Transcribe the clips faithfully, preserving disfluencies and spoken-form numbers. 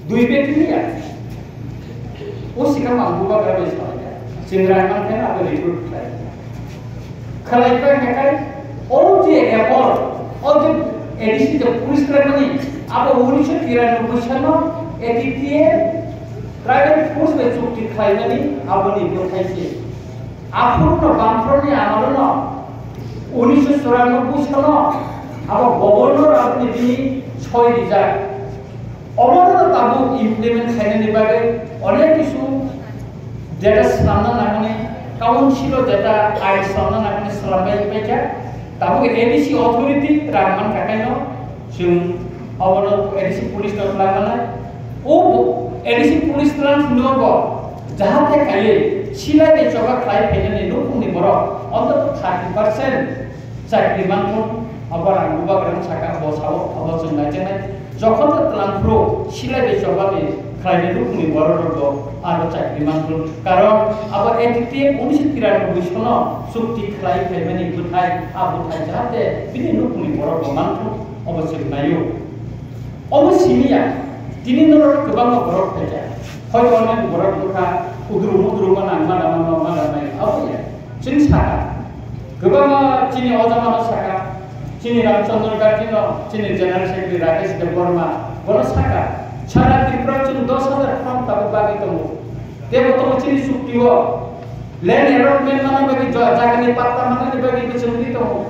Dui beti ni ya. O sikam ang bubagra bai salai ya. Chwng rang man khe abo recruit khlai. Khlai pai khe kai, o je effort, o je A D C je police khlai mani, abo unisho tiranoboi salo A D T F tribal force bai chukti khlai mani, abo ni bwthai se. Aphuru no Bamfront ni amalo no unisho churanobboi salo abo governor abo ni bini soi rijak. Obono tabuk implement khainani bagwi onek kisu jeta swnamna nangmani, council o jeta ain swnamna nangmani swnambai paikha. Tabuk A D C authority rang mankha kaino chwng obono A D C police no twlang manai. O bo-, A D C police twlang thwngno bo jahate khaiwi silai bai choba khlai phainani nukhungni borok ontoto thirty percent chakri manthung, abo rang bubagra saka, abo sao, abo chwng naijaknai. Jokhon khe twlang phuru silai bai choba ni khlainai nukhungni borok rok bo aro chakri manthung. Karon abo A D T F unisho tiranoboi sono chukti khlai phaimani bwthai, a bwthai jahate bini nukhungni borok bo manthung, obo chwng naio. Omo simi ya, tini norok kwbangma borok phaikha. Hoito onek borok wngkha, udru mudru ma nang, ma nang, ma nang, ma nang, abo ya. Chwng saka. Kwbangma chini ojamano saka. Chini Ramchandra Gandhi no, chini General Secretary Rakesh Debbarma, bono saka. Sara Tripura chwng dos hajar form tabuk bagwi tongo. Tebo tongo chini chukti o. Land allotment manna bagwi, ja-, jagani patta manna bagwi bo chwng ri tongo.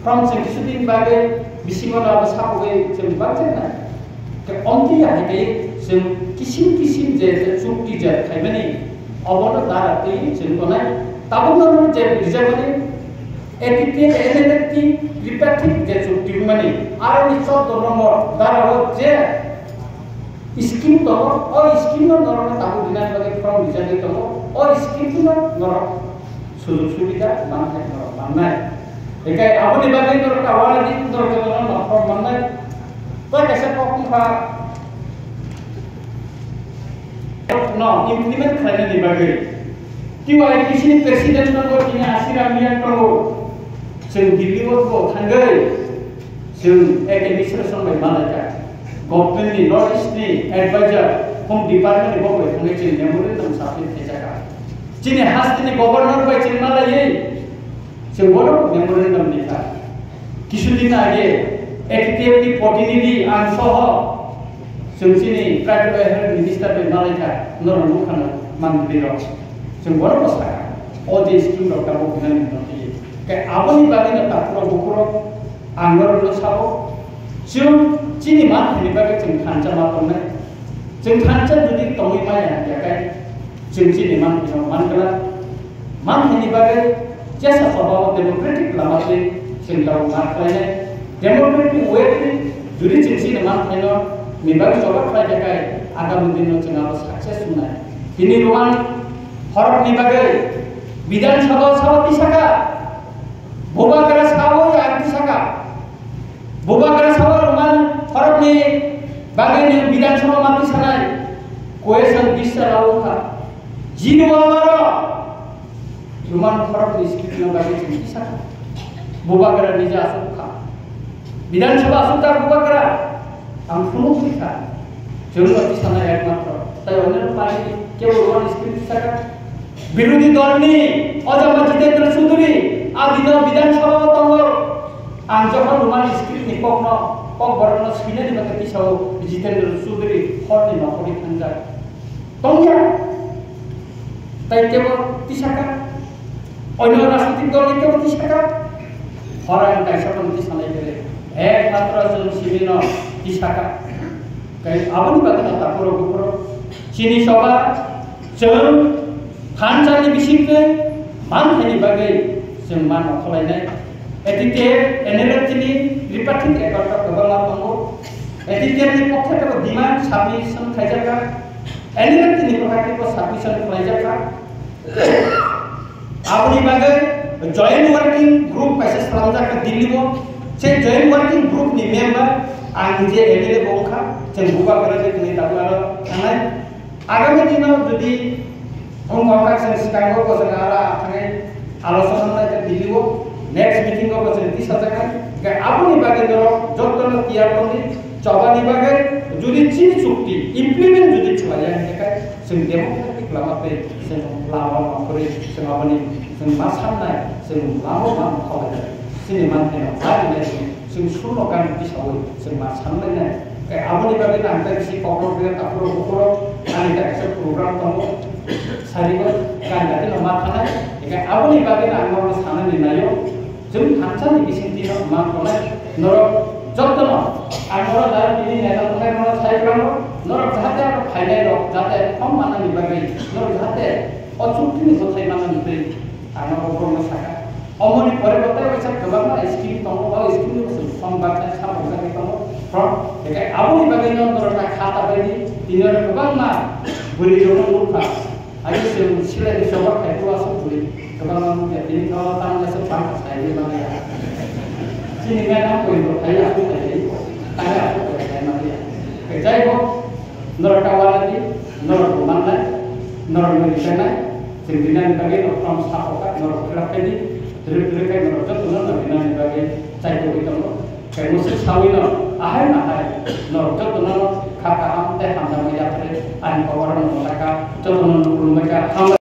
From chwng kisu din bagwi bisingo no abo sapogwi chwng bangjaknai. Khe omtwi ya hai khe chwng kisim kisim je, je chukti je khaimani, obono dara twi chwng tonai. Tabukno no je rijakmani, A T T F N L F T tripartite je chukti wngmani, aroni choudo nombor dara o je scheme tongo, o scheme no norokno tabuk rinani bagwi form rijagwi tongo, o scheme no norok sujug subida manthai norok mannai. Hinkhe aboni bagwi norok ta uanadi norok jotono no form mannai. Tei kaisa kok wngkha no implement khlainani bagwi T Y P C ni president tongo, tini Ashiram Miyan tongo. Chwng Delhi o bo thangwi Chwng administration bai malaikha, government ni North East ni advisor, home department ni bo bai thangwi chwng memorandum submit khaijak kha. Chini hasteni governor bai chwng malaiwi chwng bono memorandum rikha. Kisu din age A T T F ni protinidhi ang soho chwng chini tribal welfare minister bai malaikha, norok nukha na mantri rok. Chwng bono bo sakha, o je scheme rok tabuk hinani hwnwi. Khe aboni bagwi no takhurok bukhurok Ang norokno sao, chwng chini manthaini bagwi chwng thansa ma tongnai. Chwng thansa jodi tongwi maya hwnkhe kai, chwng chini manthaino man glak. Manthaini bagwi jesa choba-o democratic lama twi chwng tabuk ma khlainai. Democratic way twi jodi chwng chini manthaino ni bagwi choba khlai khe kai, agami dino chwng abo success wngnai. Tini Roman horokni bagwi Bidhan Sabha-o sao tisaka. Bubagra sao ya ang tisaka. Bubagra sao Roman horokni bagwi nwng Bidhan Sabha ma tisanai. Question bisa lawo kha. Jini wabaro Roman horokni script no bagwi chwng tisaka. Bubagra nija asuk kha. Bidhan Sabha asuk kha Bubagra. Ang phunuk kha. Chwng no tisana ekmatro. Tai onno party kebo Roman script tisaka. Birodhi dolni ojama Jitendra Chaudhary adino Bidhan Sabha o tongo. Ang jokhon Roman script ni kokno, kok borokno swinani bagwi tisao Jitendra Chaudhary horni nokhorwi thangjak. Tongya. Tai kebo tisaka. Onno rajnitik dolni kebo tisaka. Horang kaisa tong tisanai khe. Ekmatro chwng sibino tisaka. Kai aboni bagwi no takhurok bukhurok. Chini soba chwng thansa ni bisingtwi manthaini bagwi chwng ma nokholainai. A T T F, N L F T ni tripartite accord o kwbangma tongo. A T T F ni pokhe tabuk demand submission khaijakha. N L F T ni pokhe tabuk submission khaijakha. Aboni bagwi joint working group kaisa slamjak kha Delhi o. Se joint working group ni member ang je M L A bo wngkha, chwng Bubagra je tini tabuk aro thangnai. Agami dino jodi wngkha kha chwng swkango bo chwng aro thangwi alochona khlai kha Delhi o. Next meeting o bo chwng tisajaknai. Hwnkhe aboni bagwi norok jotono tiyar tongdi. Chobani bagwi jodi chini chukti implement jodi khlaiya hwnkhe, chwng democratic lama tei chwng lama nongkhorwi chwng aboni chwng ma sannai chwng lama ma kholai chini manthai no charinai chwng chwng suno kan tisawi chwng ma sanlainai. Khe aboni bagwi ang tei bisi kokrok tei takhurok bukhurok ani kaisa program tongo sarigo ganja tino ma thanai. Khe aboni bagwi ang nono sanani naio. Chwng thansani bisingtwi no ma tongnai norok jotono ang norok jara tini neta tongnai norok sai kwrwngno norok jahate aro phainai rok jahate khom manani bagwi norok jahate o chuktini bwthai manani twi ang norok borokno saka. Omoni pore bo tei waisa kwbangma scheme tongo, o scheme ni bwswk form baknai samung jagwi tongo from. Hwnkhe aboni bagwi no norok ta kha ta baidi tini oro kwbangma bwrwi rokno nukha. Ani chwng silai ni choba khai tu aswk bwrwi kwbangma nukya, tini kha o tamo aswk bangkha sai wi manya. Chini mai ang koi bo khai aswk khai wi ko. Tamo aswk khai sai manya. Jai ho, norok ta wana di, norok bo mannai, norok ni ripenai, chwng dinani bagwi norok tamo sapoka, norok khilap khai di, twrwk twrwk khai norok jotono norok dinani bagwi chai togwi tongo. Khe mwswk sawino ahai nahai norok jotono kha kaham tei hamjakma yapharwi ani koborokno mwthaka jotono nukhulumbaikha.